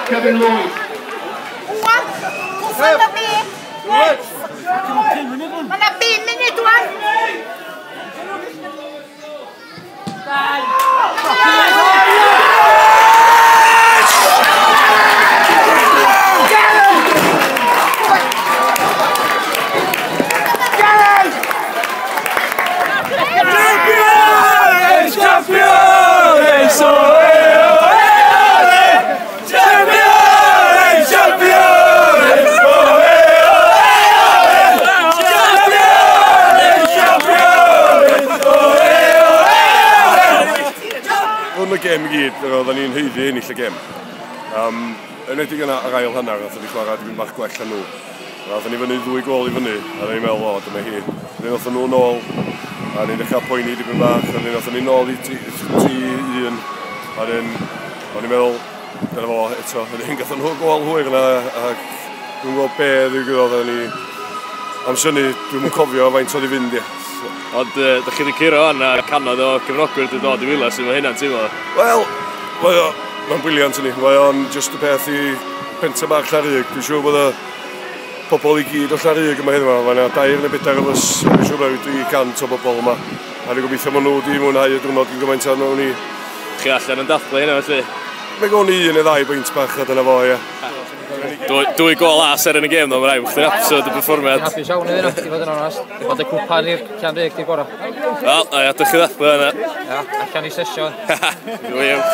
Kevin Lloyd. Y gêm i gyd, oedden ni'n haeddu ennill y gêm. Enwedig yna yr ail hanner, nathon ni chwarae dipyn bach gwell na nhw. Nathon ni fyny 2 gôl i fyny, a ni'n meddwl, o, dyma hi. Wedyn nathon nhw nôl, a ni'n dechrau poeni dipyn bach, a nathon ni nôl i 3-1, a wedyn, o'n i'n meddwl, dyna fo eto, wedyn gathon nhw gôl hwyr yna, ac dwi'n gwybod be ddigwyddodd, a ni am synnu, dwi'm yn cofio faint oedd i fynd, ie. Ond da chi wedi curo hwn a canodd o cefnogwyr wedi dod i Wila, sydd mae hynna'n teimlo? Wel, mae'n brilliant i ni. Mae o'n just y peth i pentre bach Llanrug. Dwi'n siŵr bod y pobl i gyd o Llanrug yma heddiw. Mae yna 2 neu 4 o fys, dwi'n siŵr bod 300 o bobl yma. A dwi'n gobeithio maen nhw wedi mwynhau y diwrnod gyn gymaint â nhw ni. Chi allan yn dathlu hynna felly? Mae gawn ni 1 neu 2 beint bach a dyna fo, ie. 2 gôl a ser yn y gêm ddo, mae'n rhaid, chdi'n hapus o'r perfformiad. Hapus iawn iddyn nhw, i fod yn onest. Bod y cwpan i'r Llanrug di'r gorau. Wel, na i adach chi ddathlu yna. Ia, allan i sesiwn. Gwych.